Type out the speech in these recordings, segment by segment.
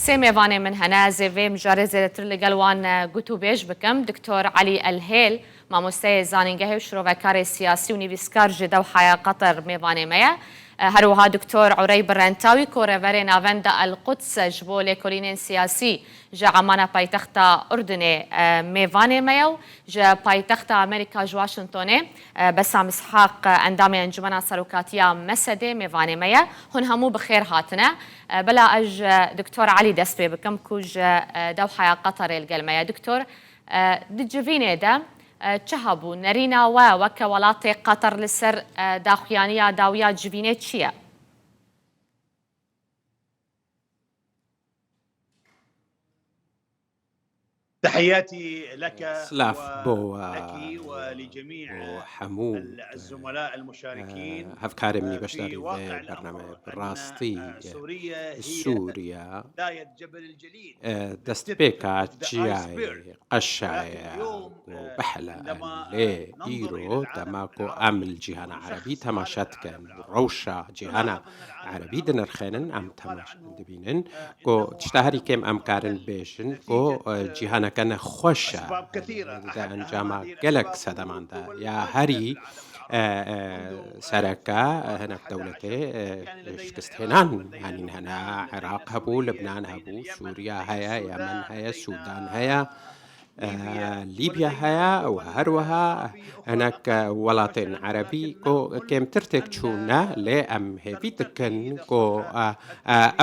سێ mêvanê min hene ez ê vê mijarê zêdetir li gel wan gotûbêj bikim. Diktor Elî Elhêl, mamosteyê zanîngehê û şirovekarê siyasî û nivîskar ji Dewhaya Qeter mêvanê me ye. Her wiha Diktor Ureyb Rentawî ku rêverê Navenda El Quds ji bo lêkolînên siyasî ji Emana paytexta Urdunê mêvanê me ye û ji paytexta Amerîka ji Washingtonê Besam Îshaq endamê Encûmena Serokatiya Mesedê mêvanê me ye. Hûn hemû bi xêr hatine. Bila ez ji Doktor Elî dest pê bikim ku ji Dewhaya Qeterê li gel me ye. Doktor, di civînê de çi hebû? Nerîna we weke welatê Qeter li ser daxuyaniya dawiya civînê çi ye? Silav bo bo hemû hevkarên min beşdarî vê bernameyê. Bi rastî Sûriye destpêka çiyayê qeşayê ku bihele lê îro dema ku em li cîhana erebî temaşe dikin û rewşa cîhana erebî dinirxênin em temaşe dibînin ku tişta herî kêm em karin bêjin ku cîhaneke nexweş e di encama gelek sedeman de ya herî sereke hinek dewletê şikesthênan anîn hene Iraq hebû Libnan hebû Sûriya heye Yemen heye Sûdan heye Lîbya heye û her wiha hinek welatên erebî ku kêmtir têk çûne lê em hêvî dikin ku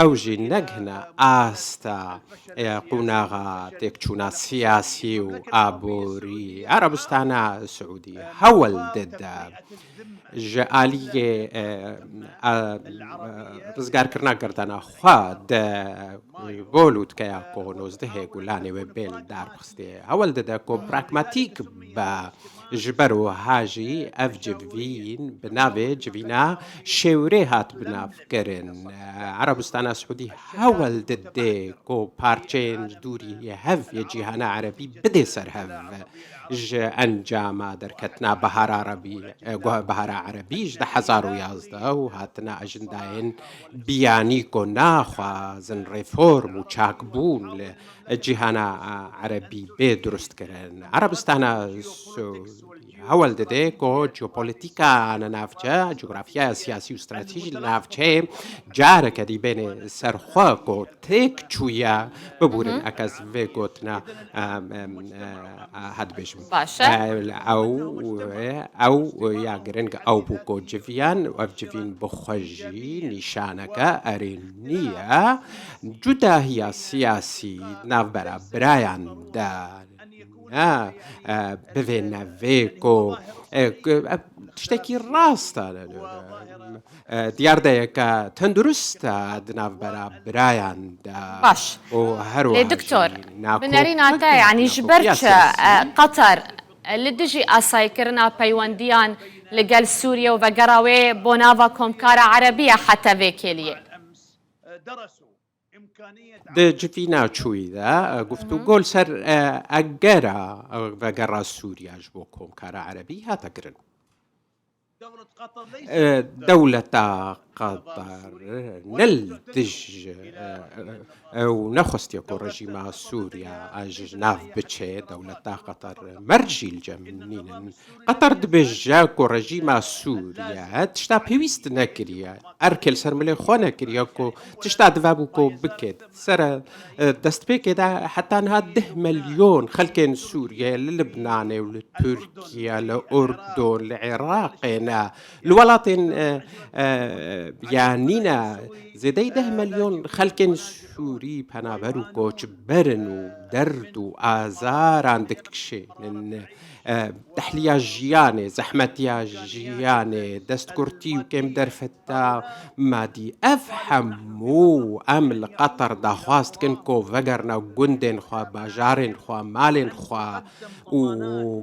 ew jî negihine asta qonaxa têkçûna siyasî û aborî. Erebistana Siûdî hewl dide ji aliyê rizgarkirina gerdana xwe di bo lûtkeya ku nozdehê gulanê wê bê li dar bixistê hewl dide ku pragmatîk be. Ji ber wiha jî ev civîn bi navê civîna şêwrê hat binavkirin. Erebistana Siûdî hewl dide ku parçeyên dûrî yê hev yê cîhana erebî bide ser hev. Ji encama derketina Bahara Erebî Bahara Erebî ji 2011 û hatina ajindayên biyanî ku naxwazin reform û çakbûn li cîhana Erebî bê durustkirin. Erebistana Siûdî hewl dide ku jeopolitîka li navçe, cografyaya siyasî û stratejî li navçeyê careke dî bêne ser xwe ku têk çûye. Bibûrin eke ez vê gotina hedibêjim. Baş e. Ew ew ya giring ew bû ku civiyan û ev civîn bi xwe jî nîşaneke erênî ye. Cudahiya siyasî di navbera birayan de ne bivê nevê ku tiştekî rast e. Diyardeyeke tendurist e di navbera birayan de Baş. û her Lê wiha doktor, jî bi nerîna te yanî ji ber nakokiya çi siyasî. Qeter li dijî asayîkirina peywendiyan li gel Sûriye û vegera wê bo nava Komkara Erebî ye heta vê kêliyê? Di civîna çûyî de guftûgo li ser egera vegera Sûriya ji bo Komkara Erebî hate kirin. Dewleta Qeter ne li dij û nexwestiye ku rejîma Sûriya ji nav biçe, dewleta Qeter merc jî li cem nînin. Qeter dibêje ku rejîma Sûriye tişta pêwîst nekiriye, erkê li ser milê xwe nekiriye ku tişta divabû ku bike. Ser destpêkê de heta niha deh milyon xelkên Sûriyeyê li Libnanê û li Tirkiye, li Urdun, li Iraqê ne, li welatên biyanî ne. Zêdeyî deh milyon xelkên Sûrî penaber û koçber in û derd û azaran dikişînin. Tehliya jiyanê, zehmetiya jiyanê, destkurtî û kêmderfeta madî ev hemû em li Qeter daxwaz dikin ku vegerina gundên xwe, bajarên xwe, malên xwe û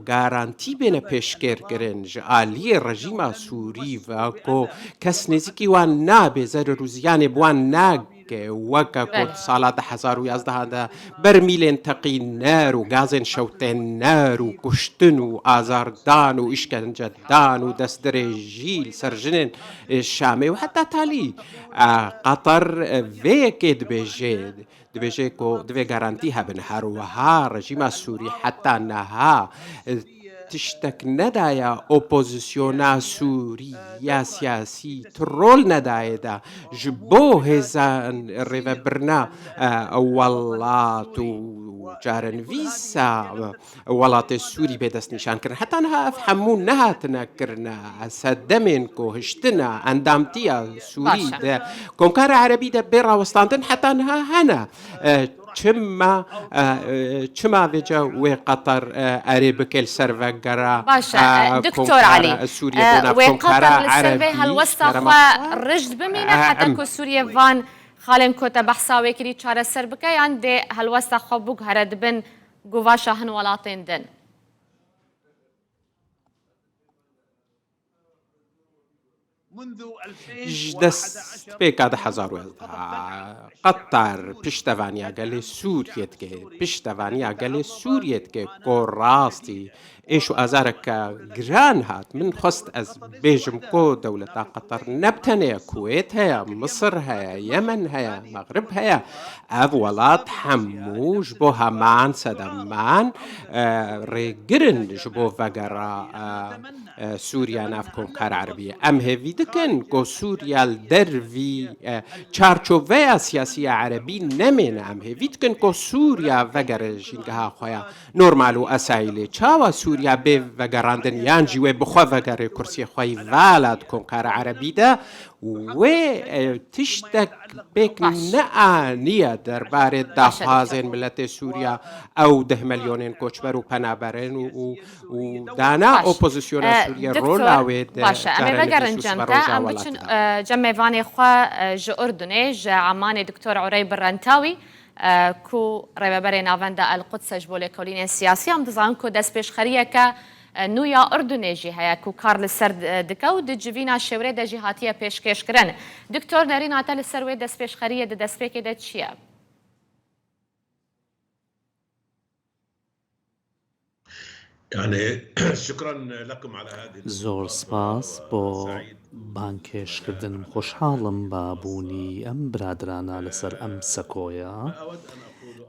garantî bêne pêşkêrkirin ji aliyê rejîma Sûrî ve ku kes nêzîkî wan nabe, zerer û ziyanê bi wan nake. dike weke ku di sala 2011 de bermîlên teqîner û gazên şewtêner û kuştin û azardan û îşkencedan û destdirêjî li ser jinên Şamê û heta talî Qeter vê yekê dibêje dibêje ku divê garantî hebin. Her wiha rejîma Sûrî heta niha tiştek nedaye opozisyona Sûrî ya siyasî ti rol nedaye de ji bo hêzan rêvebirina welat û çarenivîsa welatê Sûrî bê destnîşankirin. Heta niha ev hemû nehatine kirine sedemên ku hiştina endamtiya Sûrî di Komkara Erebî de bê rawestandin heta niha hene. Çima çima vêca wê Qeter erê bike li ser vegera Baş e Doktor Elî Sûriye bo nav wê Komkara Qeter li ser vê Erebî helwesta herêma xwe rijd bimîne heta ku Sûriye van xalên ku te behsa wê kirî çareser bike yan dê helwesta xwe biguhere di bin guvaşa hin welatên din? Ji destpêka 2011 Qeter piştevaniya gelê Sûriyê dike, piştevaniya gelê Sûriyê dike ku rastî êş û azareke giran hat. Min xwest ez bêjim ku dewleta Qeter ne bi tenê ye, Kuwêt heye, Misir heye, Yemen heye, Mexrib heye. Ev welat hemû ji bo heman sedeman rêgir in ji bo vegera Sûriya nav Komkara Erebî. Em hêvî dikin ku Sûriya li dervî çarçoveya siyasî ya Erebî nemêne. Em hêvî dikin ku Sûriya vegere jîngeha xwe ya normal û esayî lê çawa Sûriya bê vegerandin yan jî wê bi xwe vegere kursiyê xwe yî vala di Komkara Erebî de wê tiştek pêk neaniye derbarê daxwazên miletê Sûriya ew deh milyonên koçber û penaberên û û dana opozisyona Sûriye rola wê di Baş e, em ê vegerin çarenivîs û cem te, siberoja em welatî biçin de. cem mêvanê xwe ji Urdunê, ji Emmanê Doktor Ureyb Rentawî ku rêveberê Navenda El Quds e ji bo lêkolînên siyasî. Em dizanin ku destpêşxeriyeke nû ya Urdunê jî heye ku kar li ser dike û di civîna şêwrê de jî hatiye pêşkêşkirin. Doktor nerîna te li ser wê destpêşxeriyê di destpêkê de çi ye? زۆر سپاس بۆ بانگهێشتکردنم، خۆشحاڵم بە بوونی ئەم برادەرانە لەسەر ئەم سەکۆیە.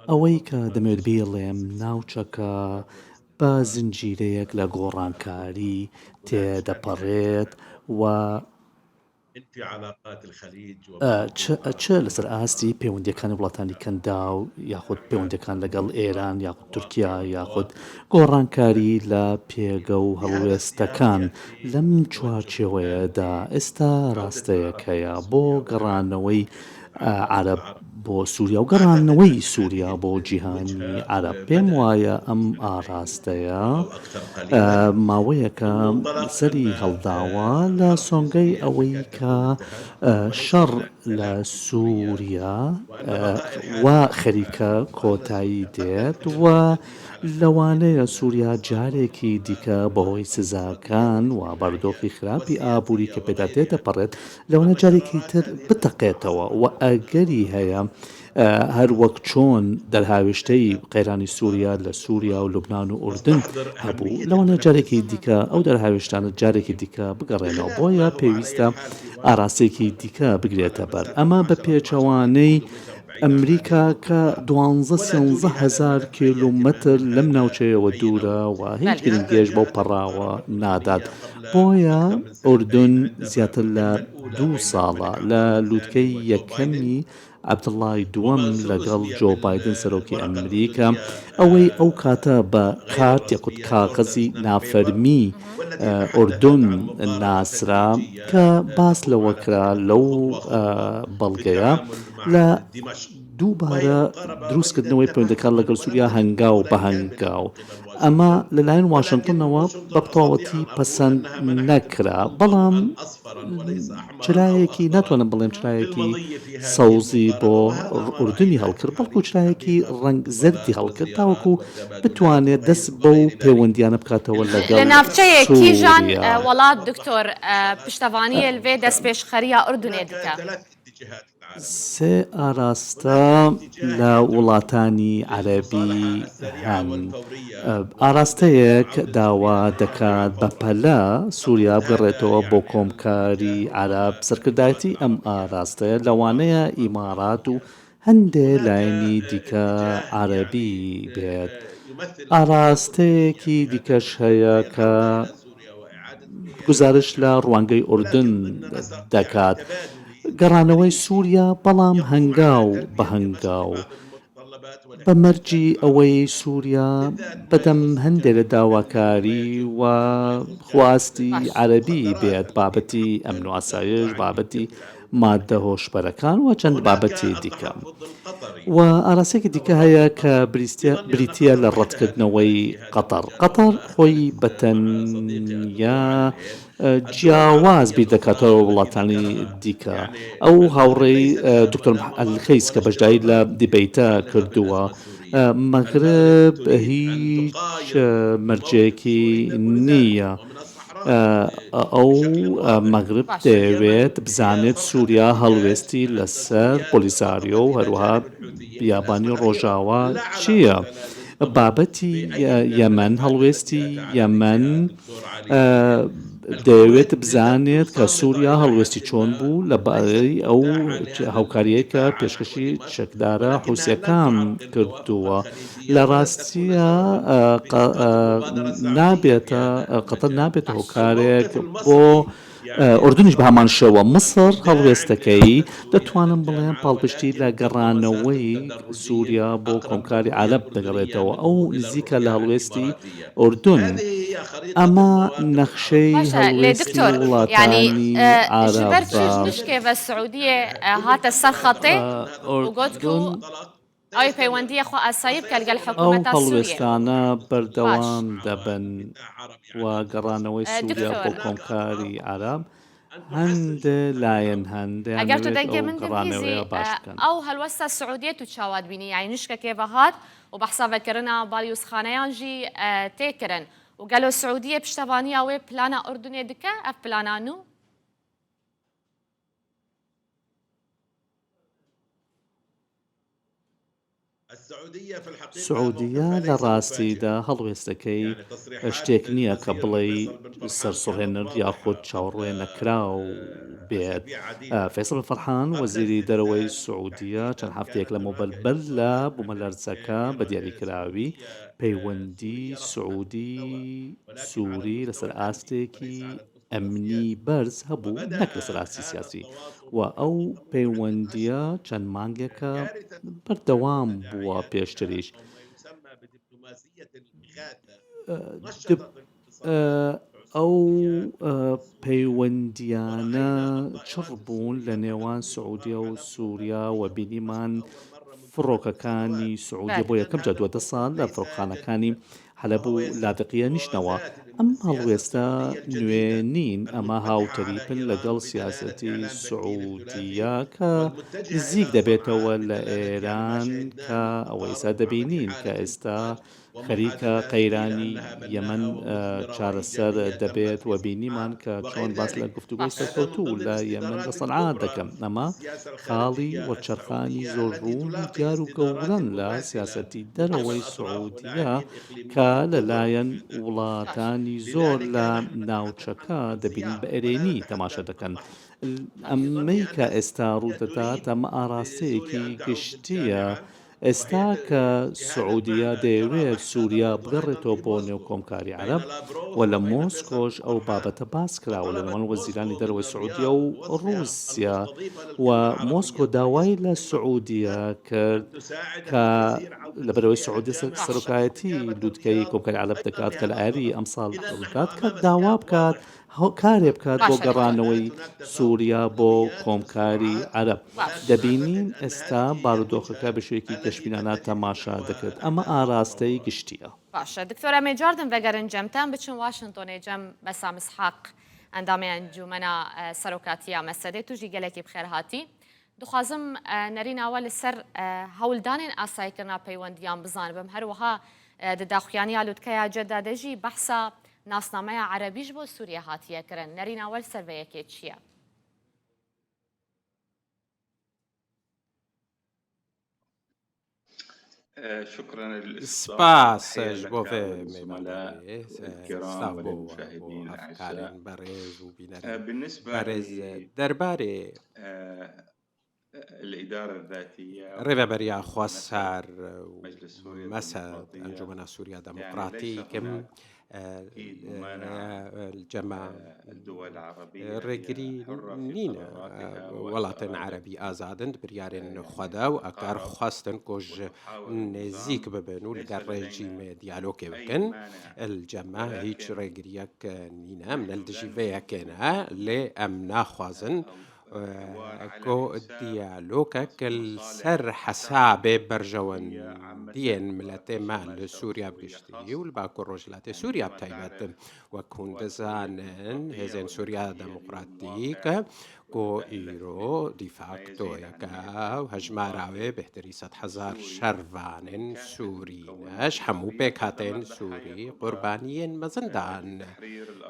ئەوەی کە دەمەوێت بیڵێم ناوچەکە بە زنجیرەیەک لە گۆڕانکاری تێدەپەڕێت و چ لەسەر ئاستی پەیوەندییەکانی وڵاتانی کەنداو یاخود پەیوەندییەکان لەگەڵ ئێران یاخود تورکیا یاخود گۆڕانکاری لە پێگە و هەڵوێستەکان لەم چوارچێوەیەدا ئێستا ڕاستەیەک هەیە بۆ گەڕانەوەی عەرەب بۆ سووریا و گەڕانەوەی سووریا بۆ جیهانی عەرەب. پێم وایە ئەم ئاراستەیە ماوەیەکە سەری هەڵداوە لە سۆنگەی ئەوەی کە شەڕ لە سووریا وا خەریکە کۆتایی دێت و لەوانەیە سووریا جارێکی دیکە بەهۆی سزاکان و بارودۆخی خراپی ئابووری کە پێدا تێدەپەڕێت لەوانەیە جارێکی تر بتەقێتەوە و ئەگەری هەیە هەر وەک چۆن دەرهاوێشتەی قەیرانی سووریا لە سووریا و لوبنان و ئوردن هەبوو، لەوانەیە جارێکی دیکە ئەو دەرهاوێشتانە جارێکی دیکە بگەڕێنەوە، بۆیە پێویستە ئاراستەیەکی دیکە بگرێتە بەر، ئەمە بە پێچەوانەی ئەمریکا کە دوانزە سێنزە هەزار کیلۆمەتر لەم ناوچەیەوە دوورە و هیچ گرنگییەش بەو پەڕاوە نادات، بۆیە ئوردن زیاتر لە دوو ساڵە لە لووتکەی یەکەمی عەبدوڵای دووەم لەگەڵ جۆ بایدن سەرۆکی ئەمریکا، ئەوەی ئەو کاتە بە کارت یاخود کاغەزی نافەرمی ئوردن ناسرا کە باس لەوە کرا لەو بەڵگەیە لە دووبارە دروستکردنەوەی پەیوەندیەکان لەگەڵ سوریا هەنگاو بە هەنگاو. ئەمە لەلایەن واشنتنەوە بە تەواوەتی پەسەند نەکرا، بەڵام چرایەکی ناتوانم بڵێم چرایەکی سەوزی بۆ ئوردنی هەڵکرد، بەڵکو چرایەکی ڕەنگ زەردی هەڵکرد تاوەکو بتوانێت دەست بەو پەیوەندیانە بکاتەوە لەگەڵ لە ناوچەیە کیژان سوریا. وەڵات دکتۆر پشتەڤانیە لڤێ دەستپێشخەرییا ئوردنێ دکە؟ سێ ئاراستە لە وڵاتانی عەرەبی هەن. ئاراستەیەک داوا دەکات بەپەلە سووریا بگەڕێتەوە بۆ کۆمکاری عەرەب، سەرکردایەتی ئەم ئاراستەیە لەوانەیە ئیمارات و هەندێ لایەنی دیکە عەرەبی بێت. ئاراستەیەکی دیکەش هەیە کە گوزارشت لە ڕوانگەی ئوردن دەکات، گەڕانەوەی سووریا بەڵام هەنگاو بە هەنگاو، بە مەرجی ئەوەی سووریا بەدەم هەندێ لە داواکاری و خواستی عەرەبی بێت، بابەتی ئەمن و ئاسایش، بابەتی ماددە هۆشبەرەکان و چەند بابەتی دیکە. و ئاراستەیەکی دیکە هەیە کە بریتییە لە ڕەتکردنەوەی قەتەر. قەتەر خۆی بە تەنیا جیاواز بیر دەکاتەوە وڵاتانی دیکە. ئەو هاوڕێی دکتۆر ئەلخەیس کە بەشداری لە دیبەیتە کردووە، مەغرب هیچ مەرجێکی نییە. ئەو مەغرب دەیەوێت بزانێت سووریا هەڵوێستی لەسەر پۆلیساریۆ و هەروەها بیابانی ڕۆژاوا چییە. بابەتی یەمەن، هەڵوێستی یەمەن دەیەوێت بزانێت کە سووریا هەڵوێستی چۆن بوو لە بارەی ئەو هاوکارییەی کە پێشکەشی چەکدارە حوسییەکان کردووە. لە ڕاستیا نابێتە قەتەر نابێتە هۆکارێک بۆ ئوردنیش بە هەمان شێوە میسڕ هەڵوێستەکەی دەتوانم بڵێم پاڵپشتی لە گەڕانەوەی سووریا بۆ کۆمکاری عەرەب دەگەڕێتەوە ئەو نزیکە لە هەڵوێستی ئوردن ئەمە نەخشەی باشە لێ هەڵوێستی دکتۆر یعنی وڵاتانی ji ber عەرەبە çi ji nişkê ve Siûdiyê hate ser xetê û got ku ئوردن ئەوی پەیوەندییە خۆ ئاسایی بکە لەگەل ئەو حکومەتا سوریە. هەڵوێستانە باش. بەردەوام دەبن و گەڕانەوەی سوریا بۆ دکتۆر. کۆمکاری عەرەب، هەندێ لایەن هەن ئەگەر تو دەیانەوێت دەنگێ ئەو من دبهیزی گەڕانەوەیە باش بکەن. ئەو هەلوەستا سعودیە تو چاوا دبینی یانی نشکە کێ هات و بەحسا ڤەکرنا بالیوزخانەیان ژی تێ کرن و گەلۆ سعودیە پشتەڤانیا وێ پلانا ئوردنێ دکە ئەڤ پلانا نوو؟ سعودیە لە ڕاستیدا هەڵوێستەکەی شتێک نییە کە بڵێی سەرسوڕهێنەر یاخود چاوەڕوێ نەکراو بێت. فەیسەڵ بن فەرحان، وەزیری دەرەوەی سعودیە چەند هەفتەیەک لەمەوبەر بەر لە بوومەلەرزەکە بە دیاریکراوی پەیوەندی سعودی سوری لەسەر ئاستێکی ئەمنی بەرز هەبوو نەک لەسەر ئاستی سیاسی و ئەو پەیوەندییە چەند مانگێکە بەردەوام بووە پێشتریش ئەو پەیوەندییانە چڕ بوون لە نێوان سعودیە و سوریا و بینیمان فڕۆکەکانی سعودیە بۆ یەکەم جار دوای دە ساڵ لە فڕۆکخانەکانی حەلەب و لادقیە نیشتنەوە. ئەم هەڵوێستە نوێ نین، ئەمە هاوتەریپن لەگەڵ سیاسەتی سعودیە کە نزیک دەبێتەوە لە ئێران کە ئەوە ئیستا دەبینین کە ئێستا خەریکە قەیرانی یەمەن چارەسەر دەبێت و بینیمان کە چۆن باس لە گفتوگۆی سەرکەوتوو لە یەمەن لە سەنعا دەکەن. ئەمە خاڵی وەرچەرخانی زۆر ڕوون و دیار و گەورەن لە سیاسەتی دەرەوەی سعودیە کە لەلایەن وڵاتانی زۆر لە ناوچەکە دەبینین بە ئەرێنی تەماشا دەکەن. ئەمەی کە ئێستا ڕوودەدات ئەمە ئاراستەیەکی گشتییە. ئێستا کە سعودیە دەیەوێت سوریا بگەڕێتەوە بۆ نێو کۆمکاری عەرەب و لە مۆسکۆش ئەو بابەتە باس کراوە لە نێوان وەزیرانی دەرەوەی سعودیە و ڕووسیا و مۆسکۆ داوای لە سعودیە کرد کە لەبەرئەوەی سعودیە سەرۆکایەتی لوتکەی کۆمکاری عەرەب دەکات کە لە ئایاری ئەمساڵ ڕوودات کە داوا بکات کارێ بکات بۆ گەڕانەوەی سوریا بۆ کۆمکاری عەرەب. دەبینین ئێستا بارودۆخەکە بە شێوەیەکی گەشبینانە تەماشا دەکرێت. ئەمە ئاراستەی گشتییە. باشە دکتۆر ئەمێ جاردن ڤەگەرن جەم تام بچن واشنتۆنێ جەم بەسام اسحاق ئەندامێ ئەنجومەنا سەرۆکاتیا مەسەدێ توژی گەلەکی بخێر هاتی دخوازم نەریناوە لەسەر هەولدانێن ئاساییکردنا پەیوەندیان بزانبم هەروەها د داخویانیا لوتکەیا جەددا دە ژی بەحسا ناسنامەیا عەرەبیش بۆ سوریە هاتیە کرن نەریناوە لەسەر ڤە یەکێ چیە؟ سپاس ji bo vê mêvandariyê. Silav bo we bo hevkarên berêz û bînerên berêz. Derbarê Rêveberiya Xweser û Mesed, Encûmena Sûriya Demokratîk, li cem rêgirî nîne. Welatên erebî azad in di biryarên xwe de û eger xwestin ku ji nêzîk bibin û li gel rejîmê diyalogê bikin, li cem me hîç rêgiriyek nîne. Em ne li dijî vê yekê ne lê em naxwazin ku diyalogek li ser hesabê berjewendiyên miletê me li Sûriya bi giştî û li Bakur Rojhilatê Sûriya bi taybet wek hûn dizanin Hêzên Sûriya Demokratîk ku îro dîfaktoyek e û hejmara wê bêhtirî 100,000 şervanên Sûrî ne ji hemû pêkhateyên Sûrî qurbaniyên mezin dan.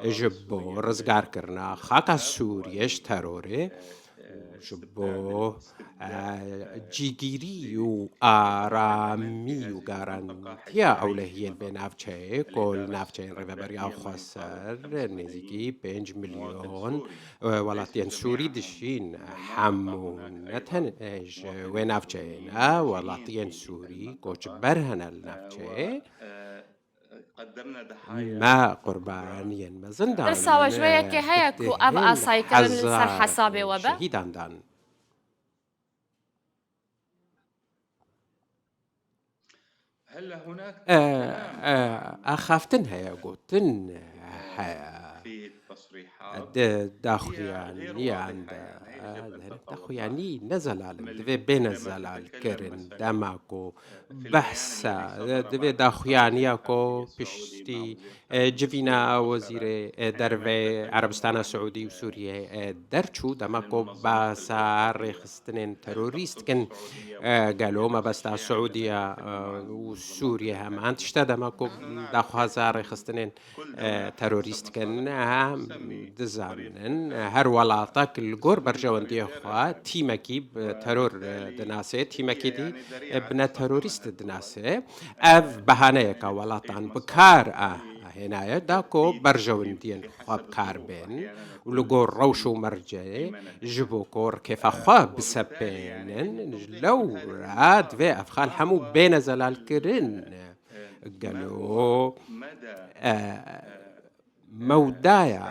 Ji bo rizgarkirina xaka Sûriyê ji terorê û ji bo cîgîrî û aramî û garantiya ewlehiyê li vê navçeyê ku li navçeyên Rêveberiya Xweser nêzîkî 5 milyon welatiyên Sûrî dijîn hemû ne tenê ji wê navçeyê ne welatiyên Sûrî koçber hene li navçeyê. Me qurbaniyên mezin dan. Pirsa we ji wê yekê heye ku ev asayîkirin li ser hesabê we be? Şehîdan dan. Axaftin heye, gotin heye. Di daxuyaniyan de hinek daxuyanî ne zelal in, divê bêne zelalkirin dema ku Behsa divê daxuyaniya ku piştî civîna wezîrê derveyê Erebistana Siûdî û Sûriyeyê derçû dema ku behsa rêxistinên terorîst dikin gelo mebesta Siûdiya û Sûriye heman tişt e dema ku daxwaza rêxistinên terorîst dikin em dizanin her welatek li gor berjewendiyê xwe tîmekî bi teror dinasê tîmekî dî bi ne terorîst dinasê ev behaneyeka welatan bi kar a hênaye da ku berjewendiyên xwe bi kar bên û li gor rewş û merceyê ji bo ku rikêfa xwe bisepênin lewra divê ev xal hemû bêne zelalkirin. Gelo mewdaya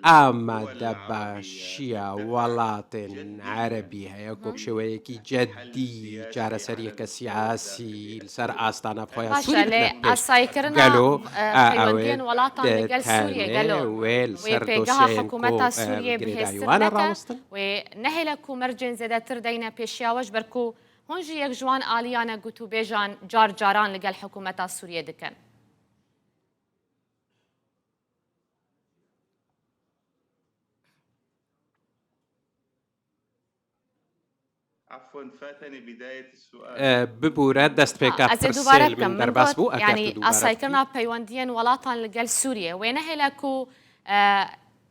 amadebaşiya welatên erebî heye ku bi şêweyekî ceddî çareseriyeke siyasî li ser asta navxwe ya Sûrî bidine pêş? Gelo ew ê tenê wê li ser dosyeyên ku girêdayî wan e rawestin? Hûn jî yek ji wan aliyan e gotûbêjan car caran li gel hikûmeta Sûriyê dikin. Bibûre destpêka Ez ê pirsê dubare li bikim. min Min derbas got bû eger yanî tu dubare bikî. asayîkirina peywendiyên welatan li gel Sûriyê wê nehêle ku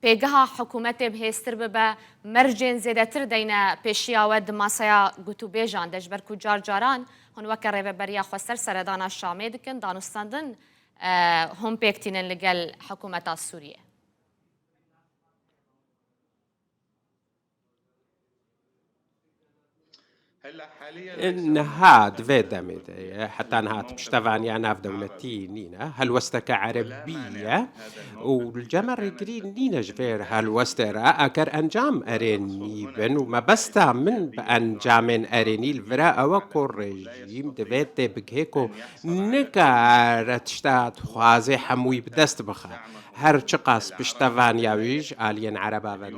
Pêgeha hikûmetê bi hêztir bibe, mercên zêdetir deyne pêşiya we di maseya gotûbêjan de ji ber ku car caran hûn weke Rêveberiya Xweser seredana Şamê dikin, danûstandin hûn pêk tînin li gel hikûmeta Sûriyê. Niha di vê demê de ye, heta niha ti piştevaniya navdewletî nîne, helwesteke erebî ye û li cem me rêgirî nîne ji vê helwestê re, eger encam erênî bin û mebesta min bi encamên erênî li vir e ew e ku rejîm divê tê bigihê ku nikare tişta dixwaze hemûyî bi dest bixe. Her çiqas piştevaniya wî ji aliyên ereba ve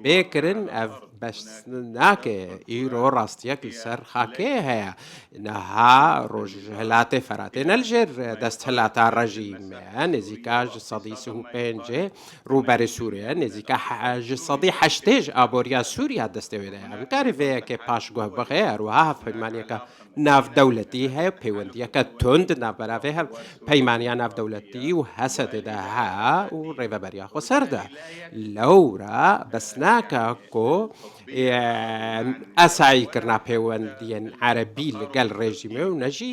bê kirin ev Bes nake, îro rastiyek li ser xakê heye. Niha Rojhilatê Feratê ne li jêr desthilata rejîmê ye, nêzîka 35% ê rûberê Sûriyê ye, nêzîka 80% ji aboriya Sûriya destê wê de ye. Em nikarî vê yekê paşguh bixe, her wiha hevpeymaniyeke. ناڤدەولەتی هەیە پەیوەندیەکە توند ناڤبەرا ڤێ هەڤپەیمانیا ناڤدەولەتی و هەسەدە دە هەیە و ڕێڤەبەریا خۆسەر دە لەورا بەس ناکا کۆ ئاسایی کرنا پەیوەندیەن عەرەبی لەگەل ڕێژیمێ و نەژی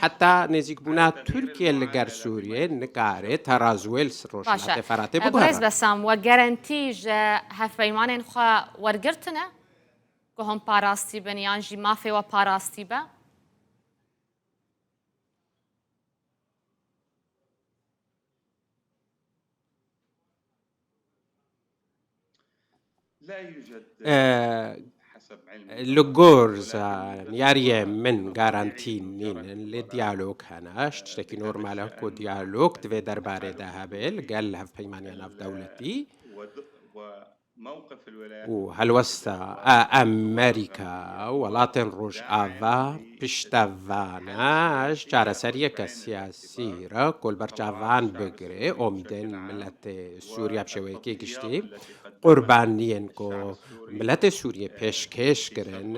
حەتا نێزیک بوونا تورکیە لەگەر سوریە نکارێ تەرازوێل باشە ڕۆژهەڵاتێ فەراتێ بەڕێز بگۆڕێ. بەسام وە گەرەنتی ژە هەڤپەیمانێن خوە وەرگرتنە کو هوم پاراستی بن یان ژی مافێ وە پاراستی بە؟ Li gor zanyariyê min garantî nînin lê diyalog hene. Ji tiştekî normal e ku diyalog di vê derbarê de hebe li gel hevpeymaniya navdewletî û helwesta Amerîka welatên Rojava piştevane ji çareseriyeke siyasî re ku li ber çavan bigire omîdên miletê Sûriya bi şêweyekî giştî Qurbaniyên ku miletê Sûriyê pêşkêş kirin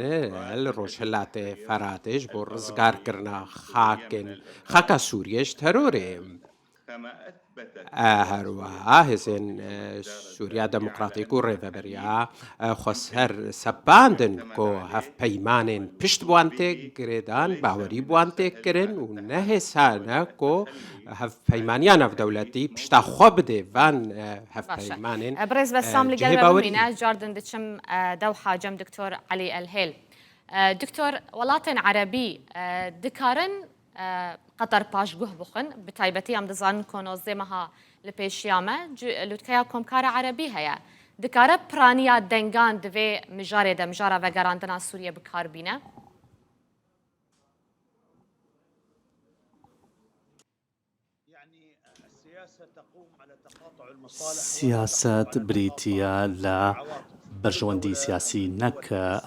li rojhilatê Feratê ji bo rizgarkirina xakên xaka Sûriyê ji terorê. Her wiha hêzên Sûriya Demokratîk û Rêveberiya Xweser sepandin ku hevpeymanên pişt bi wan tê girêdan, bawerî bi wan tê kirin û ne hêsan e ku Hevpeymaniya navdewletî pişta xwe bide van hevpeymanên Birêz Bessam li gel cihê me bawerî. bimîne car din diçim dewha cem Doktor Elî Elhêl. Doktor welatên Erebî dikarin Qeter paşguh bixwin bi taybetî em dizanin ku 19 meha li pêşiya me lûtkeya Komkara Erebî heye. Dikare piraniya dengan di vê mijarê de mijara vegerandina Sûriyê bikar bîne? سیاسەت بریتییە لە بەرژەوەندی سیاسی نەک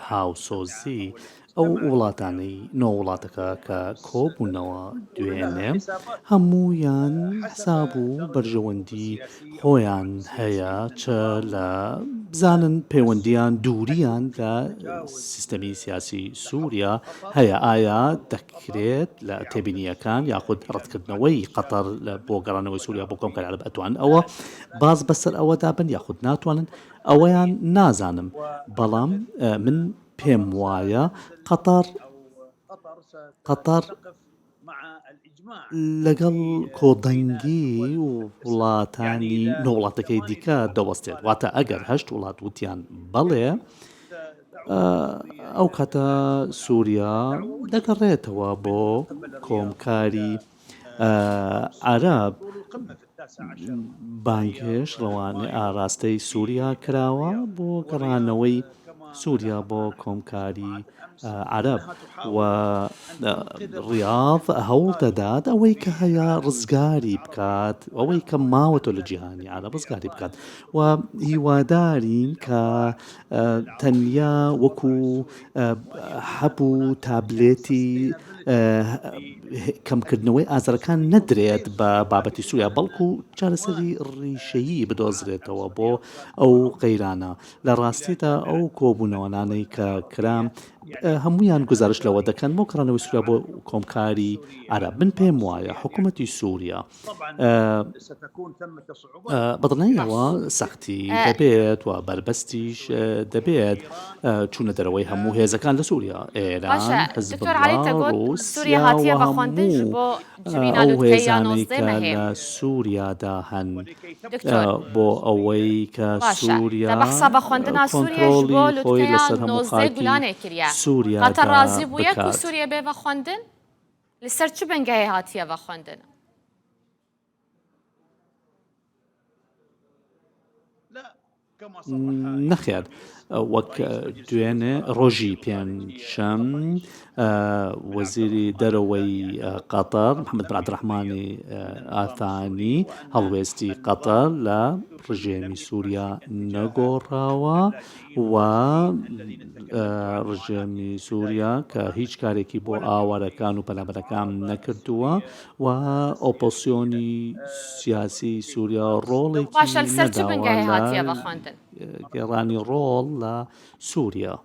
هاوسۆزی، ئەو وڵاتانەی نۆ وڵاتەکە کە کۆبوونەوە دوێنێ هەموویان حساب و بەرژەوەندی خۆیان هەیە چ لە بزانن پەیوەندیان دووریان لە سیستەمی سیاسی سووریا هەیە ئایا دەکرێت لە تێبینییەکان یاخود ڕەتکردنەوەی قەتەر بۆ گەڕانەوەی سووریا بۆ کۆمکاری عەرەب ئەتوانن ئەوە باز بەسەر ئەوەدا بن یاخود ناتوانن ئەوەیان نازانم بەڵام من پێم وایە قەتەر قەتەر لەگەڵ کۆدەنگی وڵاتانی نۆ وڵاتەکەی دیکە دەوەستێت واتە ئەگەر هەشت وڵات وتیان بەڵێ ئەو کاتە سووریا دەگەڕێتەوە بۆ کۆمکاری عەرەب بانگهێشت ڕەوانەی ئاراستەی سووریا کراوە بۆ گەڕانەوەی سووریا بۆ کۆمکاری عەرەب و ڕیاض هەوڵ دەدات ئەوەی کە هەیە ڕزگاری بکات ئەوەی کە ماوەتەوە لە جیهانی عەرەب ڕزگاری بکات و هیوادارین کە تەنیا وەکو حەب و تابلێتی کەمکردنەوەی ئازارەکان نەدرێت بە بابەتی سووریا بەڵکو چارەسەری ڕیشەیی بدۆزرێتەوە بۆ ئەو قەیرانە لە ڕاستیدا ئەو کۆبوونەوەنانەی کە کرا هەمویان گزارش لەوە دەکەن بۆ کڕانەوەی سووریا بۆ کۆمکاری عەرەب من پێم وایە حکوومەتی سووریا بەدڵنیاییەوە سەختی دەبێت و بەربەستیش دەبێت چوونە دەرەوەی هەموو هێزەکان لە سووریا، ئێران، حزبوڵڵا، ڕووسیا و هەموو ئەو هێزانەی کە لە سووریادا هەن بۆ ئەوەی کە سووریا کۆنترۆڵی خۆی لەسەر هەموو خاکی سووریادا بکات. لە سەر چ بنگەهێ هاتیە ڤەخوەندن؟ نەخێر وەک دوێنێ ڕۆژی پێنجشەم وەزیری دەرەوەی قەتەر محەممەد بن عەبدولڕەحمانی ئاثانی هەڵوێستی قەتەر لە ڕژێمی سووریا نەگۆڕاوە و ڕژێمی سووریا کە هیچ کارێکی بۆ ئاوارەکان و پەنابەرەکان نەکردووە و ئۆپۆسیۆنی سیاسی سووریا ڕۆڵێکی باشە لەسەر چ نەداوە بنگەهێ لە هاتیە بە خوێندن؟ گێڕانی ڕۆڵ لە سووریا.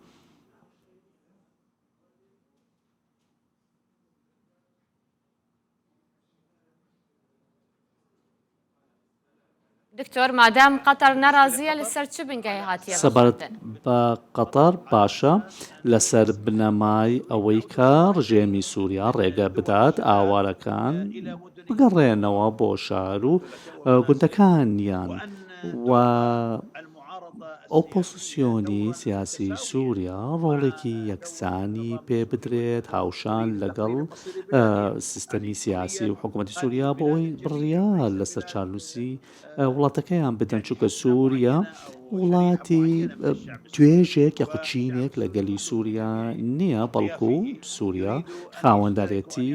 دکتۆر مادام قەتەر نەرازیە لەسەر چ بنگەهێ هاتیە سەبارەت ڤەخوەندن؟ بە قەتەر باشە لەسەر بنەمای ئەوەی کە ڕژێمی سوریا ڕێگە بدات ئاوارەکان بگەڕێنەوە بۆ شار و گوندەکانیان و ئۆپۆزسیۆنی سیاسی سوریا ڕۆڵێکی یەکسانی پێ بدرێت هاوشان لەگەڵ سیستەمی سیاسی و حکوومەتی سووریا بۆ ئەوەی بڕیار لەسەر چارنووسی وڵاتەکەیان بدەن چونکە سووریا وڵاتی توێژێک یاخود چینێک لە گەلی سووریا نییە بەڵکو سووریا خاوەندارێتی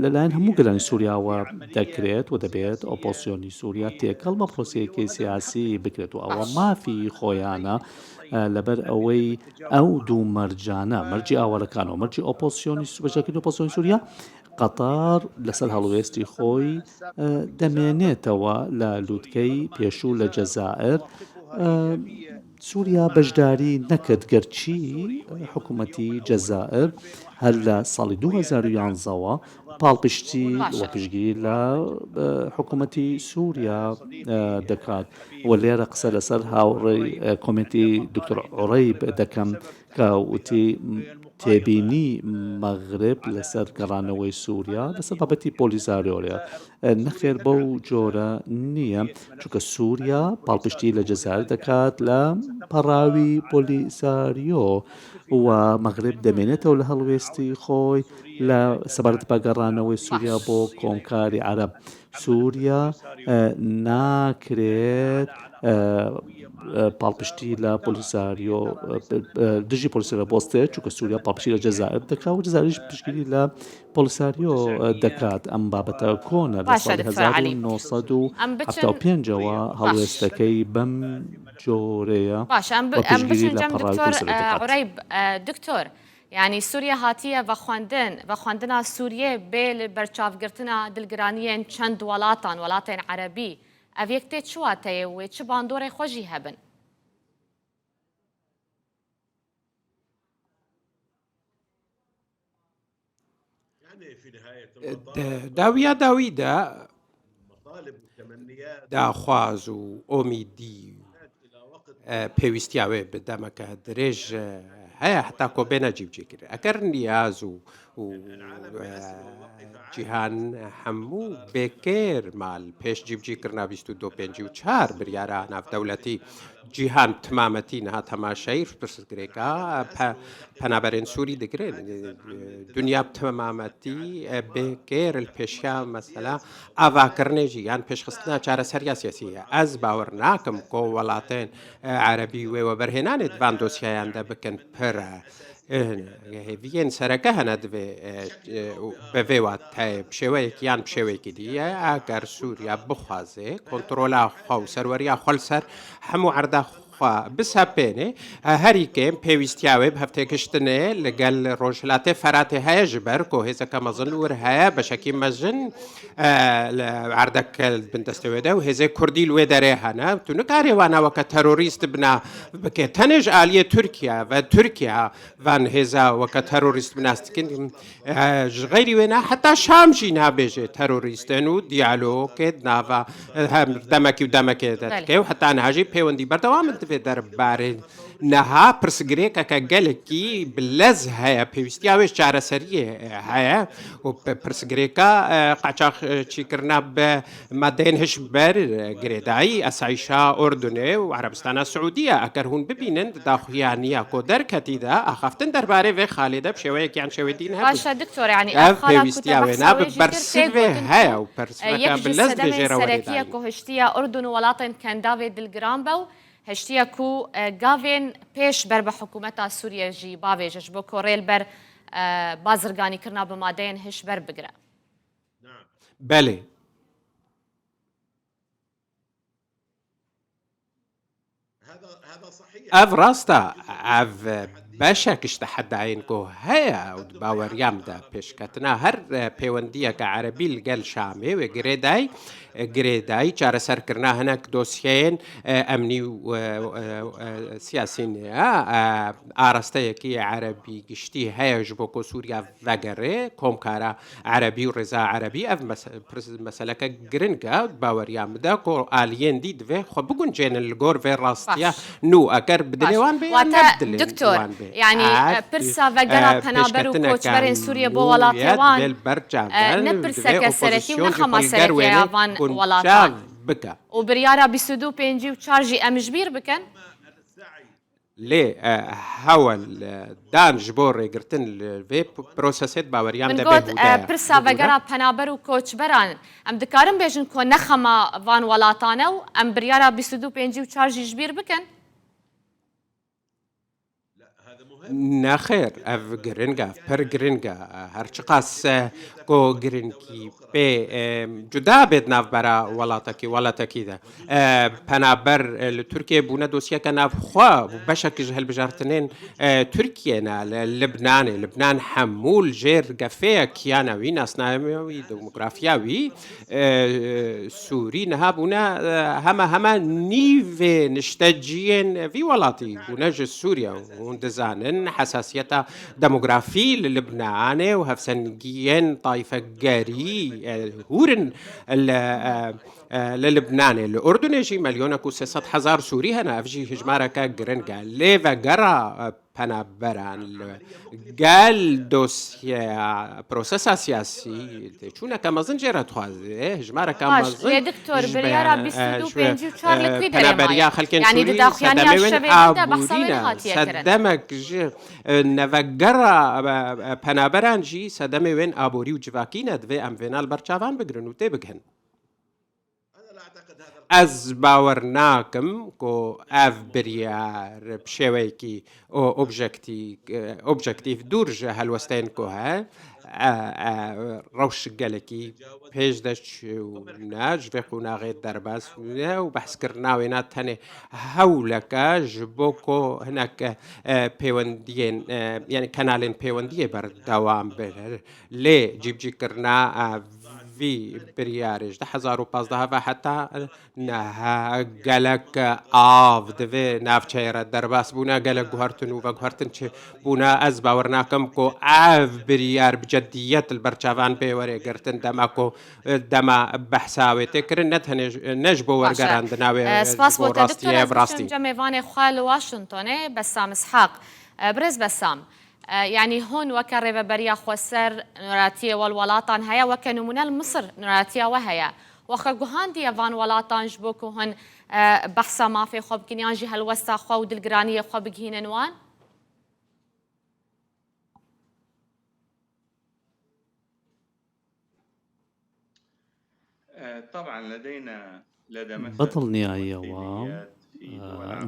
لەلایەن هەموو گەلانی سووریاوە دەکرێت و دەبێت ئۆپۆزسیۆنی سووریا تێکەڵ بە پرۆسەیەکی سیاسی بکرێت و ئەوە مافی خۆیانە لەبەر ئەوەی ئەو دوو مەرجانە مەرجی ئاوارەکان و مەرجی ئۆپۆزسیۆنی بەشدارکردنی ئۆپۆزسیۆنی سووریا قەتەر لەسەر هەڵوێستی خۆی دەمێنێتەوە لە لوتکەی پێشوو لە جەزائر سووریا بەشداری نەکرد گەرچی حکوومەتی جەزائر هەر لە ساڵی 2011 ەوە پاڵپشتی و پشتگیری لە حکوومەتی سووریا دەکات و لێرە قسە لەسەر هاوڕێی کۆمێنتی دکتۆر عوڕەیب دەکەم کە وتی تێبینی مەغرب لەسەر گەڕانەوەی سووریا لەسەر بابەتی پۆلیزاریۆیە نەخێر بەو جۆرە نییە چونکە سووریا پاڵپشتی لە جەزائیر دەکات لە پەڕاوی پۆلیساریۆ و مەغرب دەمێنێتەوە لە هەڵوێستی خۆی لە سەبارەت بە گەڕانەوەی سووریا بۆ کۆمکاری عەرەب سووریا ناکرێت پاڵپشتی لە پۆلیساریۆ دژی پۆلیساریۆ بۆستێت چونکە سووریا پاڵپشتی لە جەزائیر دەکات و جەزائیریش پشتگیری لە پۆلیساریۆ دەکات ئەم بابەتە کۆنە لە باشە ساڵی دکتۆر عەلی ئەم بچن 1975ەوە باش هەڵوێستەکەی بەم جۆرەیە باشە ئەم و ئەم پشتگیری بچن لە جەم پەڕاوی دکتۆر پۆلیساریۆ دەکات. عورەیب دکتۆر یانی سوریە هاتیە ڤەخوەندن ڤەخوەندنا سوریە بێ لە بەرچاڤگرتنا دلگرانیێن چەند وەلاتان وەلاتێن عەرەبی ئەڤ یەک تێ چ واتەیێ و وێ چ باندۆرێ خوە ژی هەبن؟ داویا داوی دا داخواز و ئۆمیدی پێویستیا وێ bi demeke dirêj heye heta ku bêne cîbicîkirin. Eger niyaz û cîhan hemû bêkêr ma li pêş cîbicîkirina 22 54 biryara navdewletî cîhan bi timametî niha temaşeyî pirsgirêka penaberên Sûrî digirin. Dinya bi timametî bêkêr li pêşiya mesela avakirinê jî yan pêşxistina çareseriya siyasî ye. Ez bawer nakim ku welatên erebî wê weberhênanê di van dosyayan de bikin pir hêviyên sereke hene divê bi vê wateyê bi şêweyekî yan bi şêweyekî dî ye. Eger Sûriye bixwaze kontrola xwe û serweriya xwe li ser hemû erda xwe bisepênê, herî kêm pêwîstiya wê bi hevtêkiştinê li gel Rojhilatê Feratê heye ji ber ku hêzeke mezin li wir heye, beşekî mezin li erdek li bin destê wê de û hêzê Kurdî li wê derê hene. Tu nikarî wana weke terorîst bina bike. Tenê ji aliyê Tirkiye ve Tirkiye van hêza weke terorîst binas dikin. Ji xeyrî wê ne heta Şam jî nabêje terorîst in û diyalogê di nava hem demekî û demekê de dike û heta niha jî pêwendî berdewam in divê derbarê niha pirsgirêkeke gelekî bi lez heye pêwîstiya wê ji çareseriyê heye û pirsgirêka qaçaxçîkirina bi Madeyên hişber girêdayî Esayîşa Urdunê û Erebistana Siûdî ye. Eger hûn bibînin di daxuyaniya ku derketî de axaftin derbarê vê xalê de bi şêweyek yan şêwê dîn hebû. Baş e doktor yanî ev Ev xala ku te pêwîstiya wê behsa na bi wê jî kir tê bersivê gotin heye ku û bersiveke yek bi ji lez dê sedemên jê re were serekî ye dayîn. ku hiştiye Urdun û welatên Kendavê dilgiran be û hiştiye ku gavên pêş ber bi hikûmeta Sûriyê jî bavêje ji bo ku rê li ber bazirganîkirina bi madeyên hişber bigire. Belê. Ev rast e. Ev بەشێکش تەحەدایên ku heye û di baweriya min de pêşketina her pêwendiyeke erebî li gel Şamê wê girêdayî girêdayî çareserkirina hinek dosyeyên emnî û siyasî ne ye. Arasteyekî erebî giştî heye ji bo ku Sûriya vegerê komkara erebî û rêza erebî ev meseleke giring e di baweriya min de ku aliyên dî divê xwe biguncênin li gor vê rastiya nû eger bi dilê wan bê yan ne bi dilê wan bê. Ev pêşketineke nû ye divê li ber çav be divê opozîsyon jî xwe li ger wênê guncav bike. Lê hewel dan ji bo rêgirtin li vê prosesê di baweriya min de bêhûde ye. Min got pirsa vegera penaber û koçberan em dikarin bêjin ku ne xema van welatan e û em biryara 22 54 jî ji bîr bikin? Nexêr, ev giring e, pir giring e. Her çiqas ku giringî pê cuda bê di navbera welatekî welatekî de. Penaber li Tirkiyeyê bûne dosyeke navxwe û beşek ji hilbijartinên Tirkiyê ne li Libnanê. Libnan hemû li jêr gefê ye kiyana wî, nasnameya wî, demografiya wî Sûrî niha bûne hema hema nîvê nişteciyên vî welatî bûne ji Sûriye. Hûn dizanin hesasiyeta demografî li Libnanê û hevsengiyên tayfegerî hûr in li Li Libnanê, li Urdunê jî milyonek û 300 hezar Sûrî hene, ev jî hejmareke giring e. Lê vegera penaberan li gel dosyeya prosesa siyasî têçûneke mezin jê re dixwaze, hejmareke Baş, mezin lê doktor ji biryara 22 ji 54 li kû derê penaberiya maye? xelkên Yanî di Sûrî daxuyaniya sedemê wên şevê din de behsa aborî wê ne. nehatiye kirin. Sedemek ji nevegera penaberan jî sedemê wên aborî û civakî ne, divê em vêna li ber çavan bigirin û tê bigihin. Ez bawer nakim ku ev biryar bi şêweyekî objektîf dûr ji helwesteyên ku he rewş gelekî pêş de çûne ji vê qonaxê derbas bûne û behskirina wê ne tenê hewleke ji bo ku hinek pêwendiyên yanî kenalên pêwendiyê berdewam bin lê cîbicîkirina Vî biryarê ji 2015 ve heta niha gelek av di vê navçeyê re derbas bûne, gelek guhertin û veguhertin çêbûne. Ez bawer nakim ku ev biryar bi cediyet li ber çavan bê were girtin dema ku dema behsa wê tê kirin ne tenê ne ji bo Baş e. wergerandina wê ji Spas bo bo te doktor. rastiyê Ez bi rastî. biçim cem mêvanê xwe li Washingtonê Bessam Ishaq. Birêz Bessam, Yanî hûn weke Rêveberiya Xweser nûneratiyê we li welatan heye, weke nimûne li Misir nûneratiya we heye. We xwe guhandiye van welatan ji bo ku hûn behsa mafê xwe bikin yan jî helwesta xwe û dilgiraniyê xwe bigihînin wan? بە دڵنیاییەوە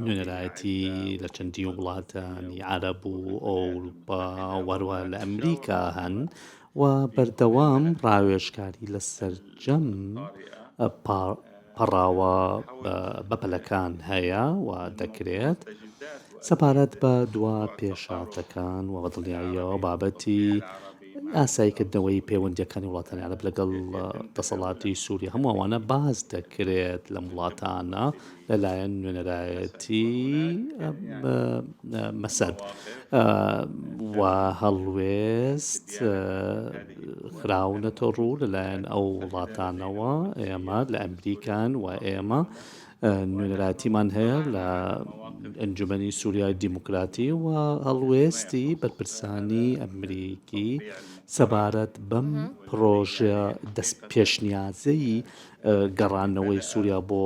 نوێنەرایەتی لە چەندین وڵاتانی عەرەب و ئەوروپا و هەروەها لە ئەمریکا هەن و بەردەوام ڕاوێژکاری لە سەرجەم پەڕاوە بەپەلەکان هەیە و دەکرێت سەبارەت بە دوا پێشهاتەکان و بە دڵنیاییەوە بابەتی ئاساییکردنەوەی پەیوەندییەکانی وڵاتانی عەرەب لەگەڵ دەسەڵاتی سووریا هەموو ئەوانە باس دەکرێت لەم وڵاتانە لەلایەن نوێنەرایەتی مەسەد و هەڵوێست خراونەتە ڕوو لەلایەن ئەو وڵاتانەوە ئێمە لە ئەمریکان و ئێمە نوێنەرایەتیمان هەیە لە ئەنجومەنی سووریای دیموکراتی و هەڵوێستی بەرپرسانی ئەمریکی سەبارەت بەم پڕۆژە دەست پێشنیازەی گەڕانەوەی سووریا بۆ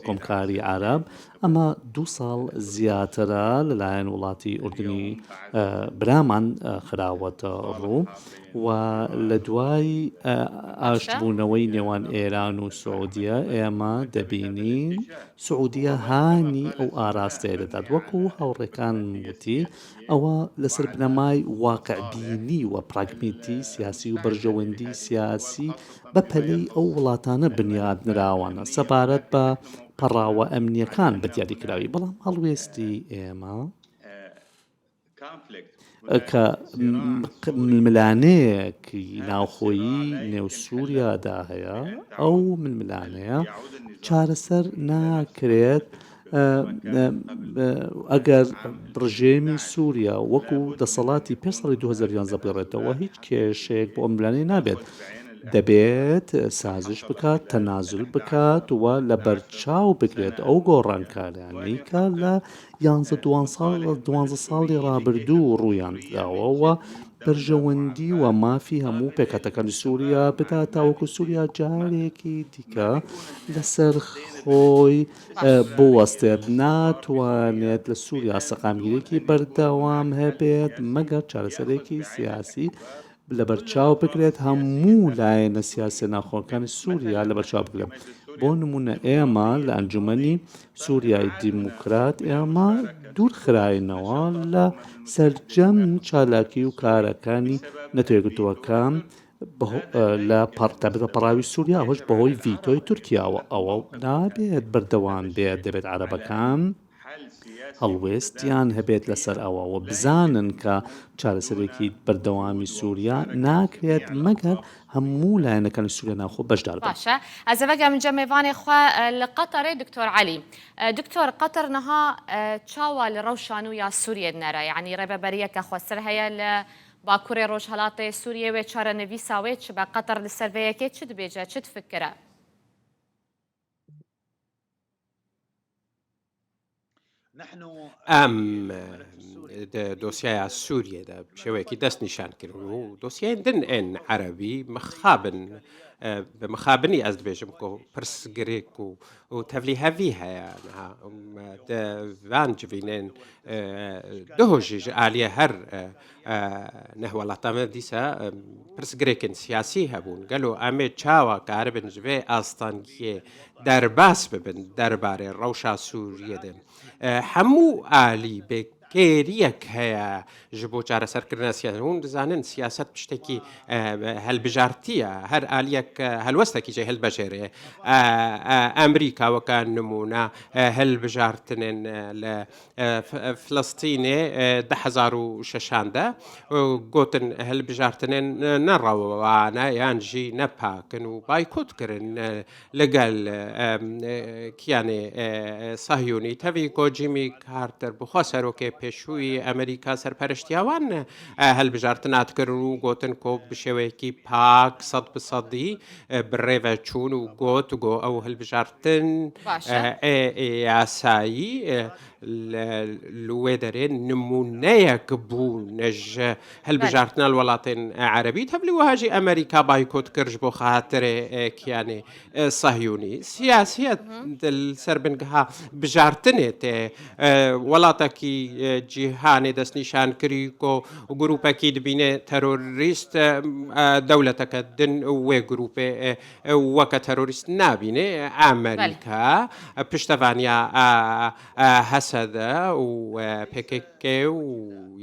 کۆمکاری عەرەب ئەمە دوو ساڵ زیاترە لەلایەن وڵاتی ئوردنی برامان خراوەتە ڕوو و لە دوای ئاشتبوونەوەی نێوان ئێران و سعودیە ئێمە دەبینین سعودیە هانی ئەو ئاراستەیە دەدات وەکو هاوڕێکان وتی ئەوە لەسەر بنەمای واقعبینی و پراگمیتی سیاسی و بەرژەوەندی سیاسی بە پەلەی ئەو وڵاتانە بنیات نراوانە سەبارەت بە پەڕاوە ئەمنییەکان بە دیاریکراوی بەڵام هەڵوێستی ئێمە. کە ململانێیەکی ناوخۆیی نێو سووریادا هەیە، ئەو ململانێیە چارەسەر ناکرێت ئەگەر ڕژێمی سووریا وەکو دەسەڵاتی پێش ساڵی 2011 بگەڕێتەوە هیچ کێشەیەک بۆ ئەم ململانێیە نابێت. دەبێت سازش بکات، تەنازول بکات و لەبەرچاو بگرێت ئەو گۆڕانکاریانەی کە لە یانزە دوانزە ساڵی ڕابردوو ڕوویان داوە و بەرژەوەندی و مافی هەموو پێکهاتەکانی سووریا بدات تاوەکو سووریا جارێکی دیکە لەسەر خۆی بوەستێت، ناتوانێت لە سووریا سەقامگیریی بەردەوام هەبێت مەگەر چارەسەرێکی سیاسی لەبەرچاو بگرێت، هەموو لایەنە سیاسیە ناوخۆکانی سووریا لەبەرچاو بگرێت. بۆ نموونە ئێمە لە ئەنجومەنی سووریای دیموکرات ئێمە دوورخراینەوە لە سەرجەم چالاکی و کارەکانی نەتەوەیەکگرتووەکان لە تایبەت بە پەڕاوی سووریا، ئەوەش بەهۆی ڤیتۆی تورکیاوە. ئەوە نابێت بەردەوام بێت، دەبێت عەرەبەکان هەڵوێستیان هەبێت لەسەر ئەوە و بزانن کە چارەسەرێکی بەردەوامی سووریا ناکرێت مەگەر هەموو لایەنەکانی سووریا ناوخۆ بەشدار بن. باشە ئەز ڤەگەرم جە مێڤانێ خوە لە قەتەرێ دکتۆر عەلی. دکتۆر قەتەر نها چاوا لە رەوشا نوو یا سوریێ دنەرە یەعنی رێڤەبەریەکە خوەسەر هەیە لە باکورێ رۆژهەلاتێ سوریێ وێ چارەنڤیسا وێ چ بە قەتەر li ser vê yekê çi dibêje çi difikire؟ ئەم di دۆسیایا سووریە de bi şêweyekî destnîşan kirin û dosyayên din ên erebî mixabin bi mixabinî ez dibêjim ku pirsgirêk û û tevlîhevî heye niha di van civînên duh jî ji aliyê her Neh welata me dîsa pirsgirêkên siyasî hebûn. Gelo em ê çawa karibin ji vê astengiyê derbas bibin derbarê rewşa Sûriyê de? Hemû alî bê kêriyek heye ji bo çareserkirina siyasetê. Hûn dizanin siyaset tiştekî hilbijartî ye. Her aliyek helwestekî jê hilbijêre. Amerîka weke nimûne hilbijartinên li Filistînê 2006 an de gotin hilbijartinên ne rewa ne yan jî ne pak in û baykot kirin li gel kiyanê Sahyûnî tevî ku Jimmy Carter bi xwe serokê pêşûyî Amerîka serperiştiya wan hilbijartina dikirin û gotin ku bi şêweyekî pak 100% bi rê ve çûn û got ku ew hilbijartin ê yasayî li wê derê nimûneyek bûn ji hilbijartina li welatên erebî tevlî wiha jî Amerîka baykot kir ji bo xatirê kiyanê Sehyûnî. Siyasiyet li ser bingeha bijartinê tê. Welatekî cîhanê destnîşan kirî ku grûpekî dibîne terorîst, dewleteke din wê grûpê weke terorîst nabîne. Amerîka piştevaniya Hesede û pkk û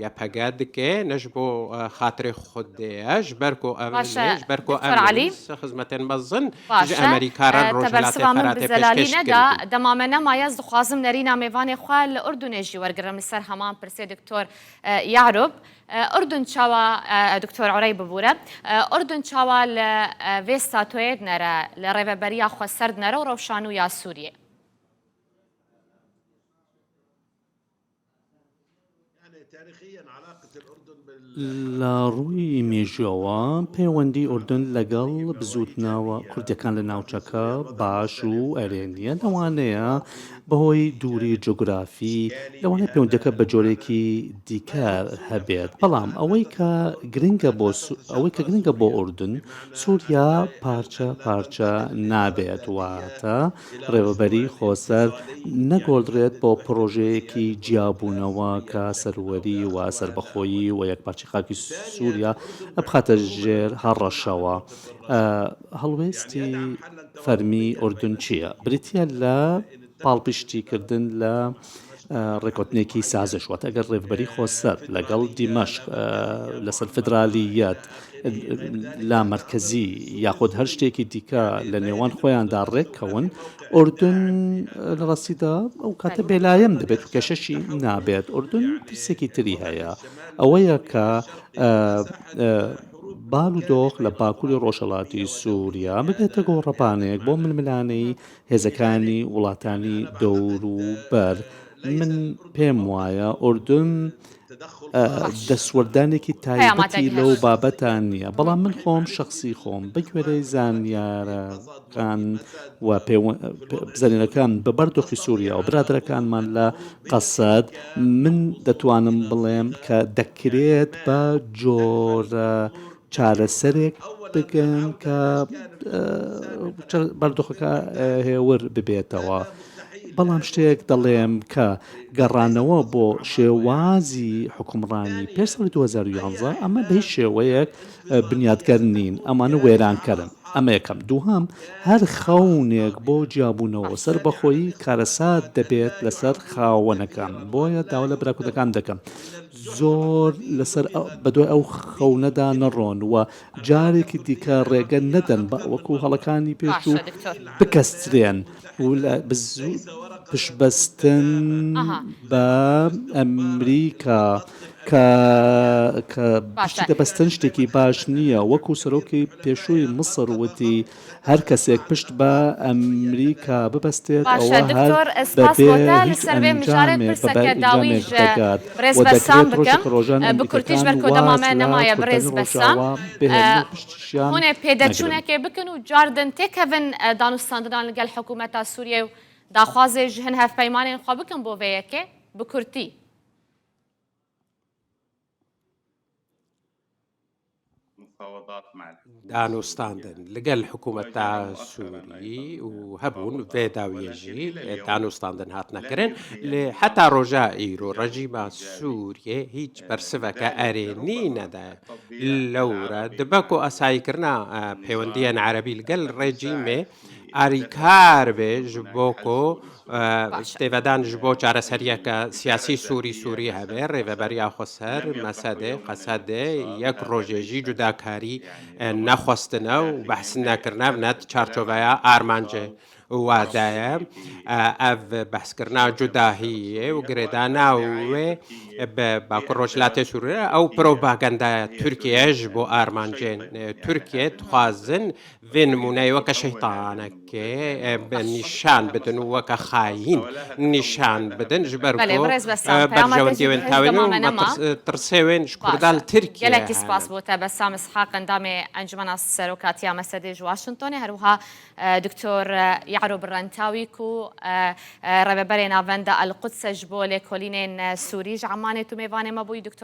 ypg dike ne ji bo xatirê Xwedê ye, ji ber ku ev ne ji ber ku ev nivîs xizmetên mezin ji Amerîka re li Rojhilatê Feratê pêşkêş kiribûn. Dema me nemaye ez dixwazim nerîna mêvanê xwe li Urdunê jî wergirim li ser heman pirsê Doktor Yarub. Urdun çawa Doktor Urey bibûre Urdun çawa li vê statoyê dinere, li rêveberiya xweser dinere û rewşa nû ya Sûriyê? لە ڕووی مێژووەوە پەیوەندی ئوردن لەگەڵ بزووتنەوە کوردیەکان لە ناوچەکە باش و ئەرێنیە، لەوانەیە بەهۆی دووری جوگرافی لەوانەیە پەیوەندیەکە بە جۆرێکی دیکە هەبێت، بەڵام ئەوەی کە گرنگە بۆ ئەوەی کە گرنگە بۆ ئوردن سووریا پارچە پارچە نابێت، واتە ڕێوەبەری خۆسەر نەگۆڕدرێت بۆ پڕۆژەیەکی جیابوونەوە کە سەروەری و سەربەخۆیی و یەکپارچەی خاکی سووریا بخاتە ژێر هەڕەشەوە. هەڵوێستی فەرمی ئوردن چییە؟ بریتییە لە پاڵپشتیکردن لە ڕێککەوتنێکی سازش، واتە ئەگەر ڕێڤبەری خۆسەر لەگەڵ دیمەشق لەسەر فیدرالییەت لامەرکەزی یاخود هەر شتێکی دیکە لە نێوان خۆیاندا ڕێککەون، ئوردن لە ڕاستیدا ئەو کاتە بێلایەن دەبێت و کێشەشی نابێت. ئوردن ترسێکی تری هەیە، ئەوەیە کە بارودۆخ لە باکووری ڕۆژهەڵاتی سووریا ببێتە گۆڕەپانێک بۆ ململانێی هێزەکانی وڵاتانی دەوروبەر. من پێم وایە ئوردن دەستوەردانێکی تایبەتی لەو بابەتە نییە، بەڵام من خۆم شەخسی خۆم بەگوێرەی زانیارەکان و زانیارەکان بە بەردۆخی سووریا و برادەرەکانمان لە قەسەد، من دەتوانم بڵێم کە دەکرێت بە جۆرە چارەسەرێک بگەن کە بەردۆخەکە هێور ببێتەوە. بەڵام شتێک دەڵێم کە گەڕانەوە بۆ شێوازی حوکمڕانی پێش ساڵی 2011 ئەمە بە هیچ شێوەیەک بنیاتگەر نین، ئەمانە وێرانکەرن. ئەمە یەکەم. دووهەم، هەر خەونێک بۆ جیابوونەوە و سەربەخۆیی کارەسات دەبێت لەسەر خاوەنەکان. بۆیە داوا لە برا کوردەکان دەکەم زۆر لەسەر بەدوای ئەو خەونەدا نەڕۆن و جارێکی دیکە ڕێگە نەدەن بە وەکو هەڵەکانی پێشوو بکەسترێن. و لە پشتبەستن بە ئەمریکا کە کە پشتی دەبەستن شتێکی باش نییە وەکو سەرۆکی پێشووی میسر وتی هەر کەسێک پشت بە ئەمریکا ببەستێت باشە ئەوە هەر دکتۆر سپاس بەبێ بۆ تە هیچ لەسەر وێ مژارێت ئەنجامێک بە پرسەکە بەرئەنجامێک داویژ دەگات برێز و بەسام دەکرێت بکەم ڕۆژێک ڕۆژان بکورتیش ئەمریکەکان بەر کۆ واز دەمامە لە نەمایە برێز کوردانی بەسام ڕۆژاوا بهێنن و پشتیشیان هونێ نەگرن. پێدەچوونەکێ بکن و جاردن تێکەڤن دانوستاندنان لەگەل حکوومەتا سووریە و داخوازێ ژ هن هەڤپەیمانێن خوە بکن بۆ ڤێ یەکێ بکورتی. دانوستاندن لەگەل حکوومەتا سووری و هەبوون ڤێ داویە ژی دانوستاندن هاتنە کرن لێ حەتا ڕۆژا ئیرۆ ڕەژیما سووریێ هیچ بەرسڤەکە ئەرێنی نەدایە لەورە دبە کو ئاساییکردنا پەیوەندییەن عەرەبی لەگەل ڕێجیمێ ئاریکار بێ ji bo ku باشە. têvedan ji bo çareseriyeke siyasî Sûrî Sûrî hebe, Rêveberiya Xweser, Mesedê, Qesedê yek rojê jî cudakarî nexwestine û behs nekirine ev ne di çarçoveya armancê we de ye. Ev behskirina cudahiyê û girêdana wê bi Bakur Rojhilatê Sûrî re ew propagandaya Tirkiyeyê ji bo armancên Tirkiyê dixwazin Vê nimûneyê weke şeytanekê nîşan bidin û weke xayîn nîşan bidin ji ber ku Belê birêz Besam peyama te jî berjewendiyê wên hêj tawîn dema û me nema. tirsê wên ji Kurdan Başe. li Tirkiyeyê Gelekî hene. spas bo te Besam Ishaq endamê Encumena Serokatiya Mesedê ji Washingtonê her wiha Doktor Yarûb Rentawî ku rêveberê Navenda El Qudse ji bo lêkolînên Sûrî ji Emmanê tu mêvanê me bûyî. Doktor.